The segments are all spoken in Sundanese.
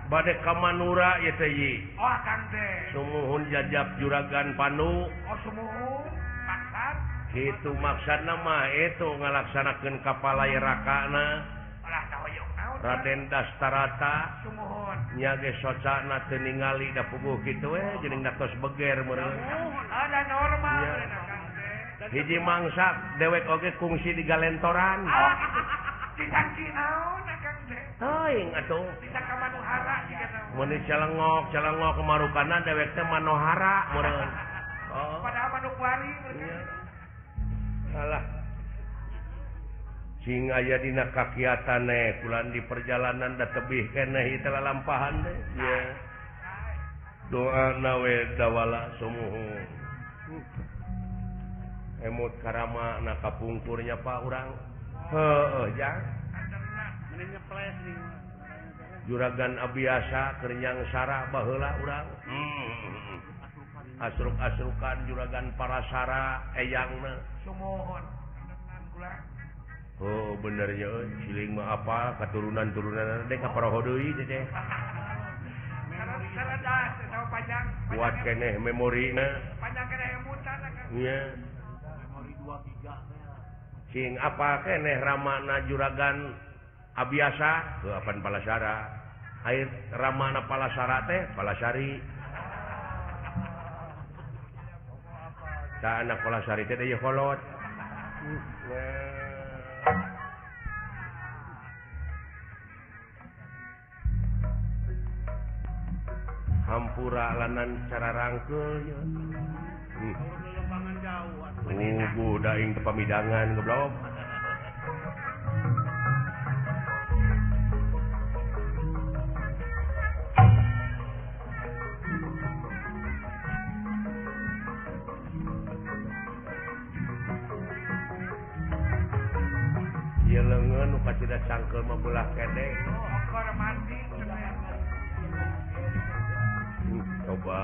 Bade ka Manura ieu teh ye. Oh Akang teh. Sumuhun jajab Juragan Pandu. Oh sumuhun maksad. Kitu maksudna mah itu ngalaksanakeun kapalai rakana. Alah tahoyong naon. Raden Dastarata. Sumuhun. Nya ge socana teu ningali da puguh kitu we jeung da tos beger meureun. Ada normal meureun Akang teh. Hiji mangsa dewek oge kungsi di galentoran. Disangki naon Akang teh? Teuing atuh. Disangka Manohara jiga naon. Mun celengok marukana dewek teh Manohara meureun. Oh. Padahal Manokwari meureun. Salah. Cing aya dina kakiatan kulan di perjalanan da tebih keneh ieu teh lalampahan teh. Ye. Doa nawe dawala sumuhun. Emut karama na kapungkurnya Pak urang. Heueuh jang. Juragan Abiasa keur nyangsara baheula urang. Asruk-asrukan Juragan Parasara eyangna. Sumuhun. Oh bener ya euy, siling mah apa katurunan-turunan deh ka paroho deui teh teh. Kuat keneh memorina. Panjang keneh emutan Akang. Nya. Memori 2 3 teh. Cing apa keneh ramana Juragan Abiasa heuh apan Palasara. Air ramana Palasara teh Palasari. Ta anak Palasari teh deui kolot. Hampura lanan cara rangkeul ye. Ugu daing teu pamidangan goblok. Ieu leungeun nu kacida cangkeul mah belah kedeng. Oh, mandi coba.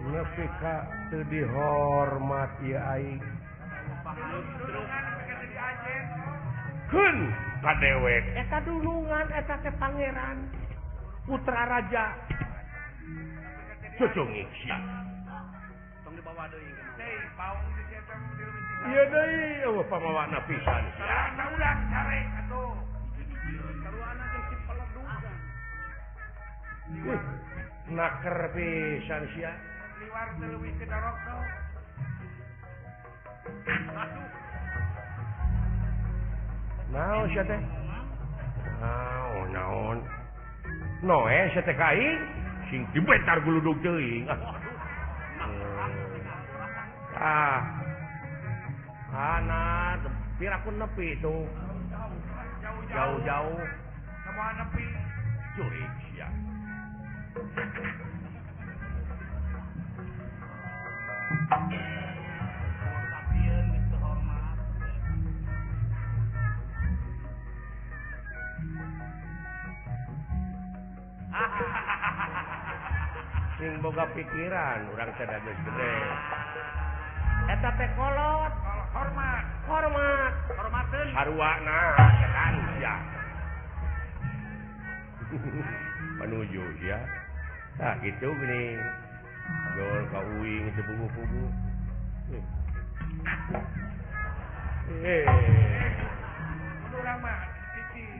Nepi ka teu dihormat ieu aing. Keun ka dewek. Eta dulungan eta teh pangeran putra raja. Cucungik sia. Tong dibawa deui. Deui baung di eta di Ieu deui eueuh pamawana pisan sia. Salah ulang carek atuh. Saruana jeung si peledugan. Naker pisan sia. Liwar teu leuwih kedorok teu. Aduh. Naon sia teh? Naon naon. Noe sia teh ka aing sing dibentar guludug teuing. Ah. Ana piraku nepi tuh. Jauh-jauh. Samoa nepi. Curik sia. Sing boga pikiran urang teh da geus gede. Eta teh kolot, hormat, hormat, hormateun. Saruana setan sia. Menuju sia. Tah kitu geuning. Gol ka uing teu pugu-pugu. Mun urang mah cicing.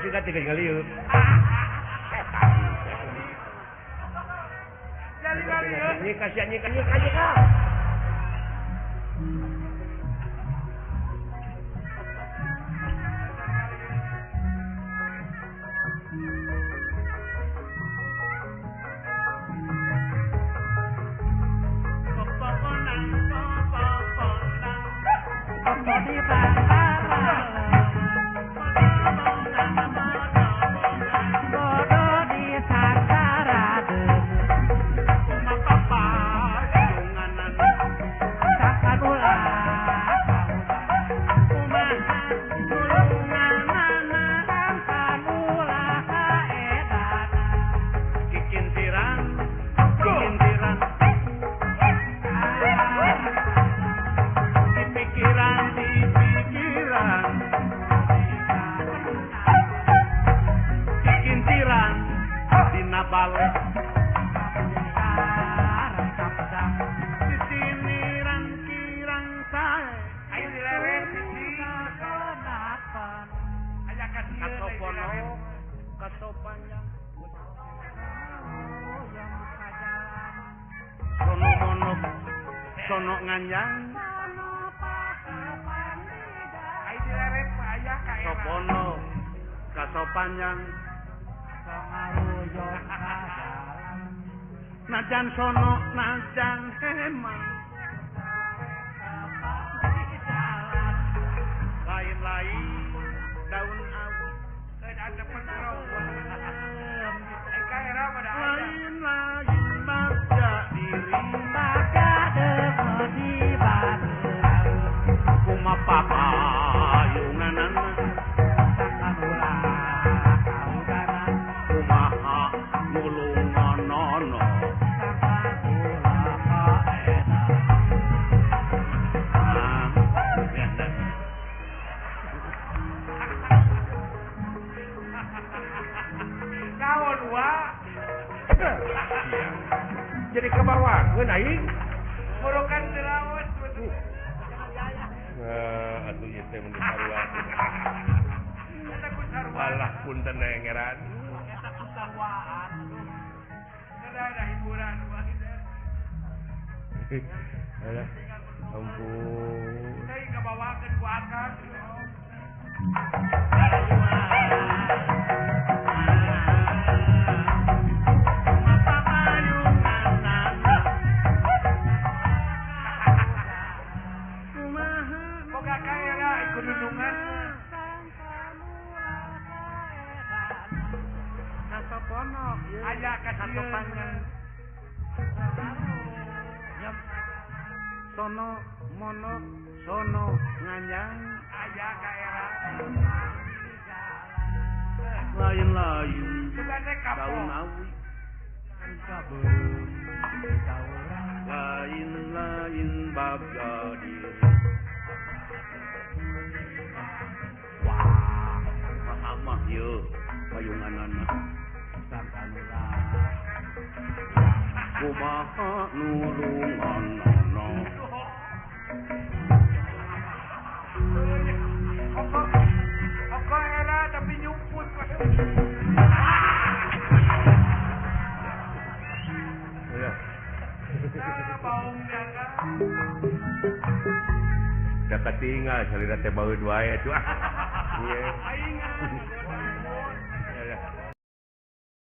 Sudah tiga ngalieu. Jadi kasihan nyika nyika nyika. Sono nganjang sopono kasopanjang najan sono najan hemang lain-lain daun awu lain-lain bagja diri kumapapayunganana kumaha nulunganana naon wa jadi kabawakeun aing murukan diraos atuh ieu teh mun sarua. Alah punten ngeran. Eta ku sarwaan. Ada hiburan wah itu. Alah ampun. Teh kabawakeun ku akang. Sono mono sono nganjang aya ka era lain-lain daun awi kabeung Lain-lain bagja diri. Wah, mahamah ye payunganana. Kumaha nulunganana. Kok era tapi nyumput. Dapat tinggal salira teh baeud wae atuh. Ieu.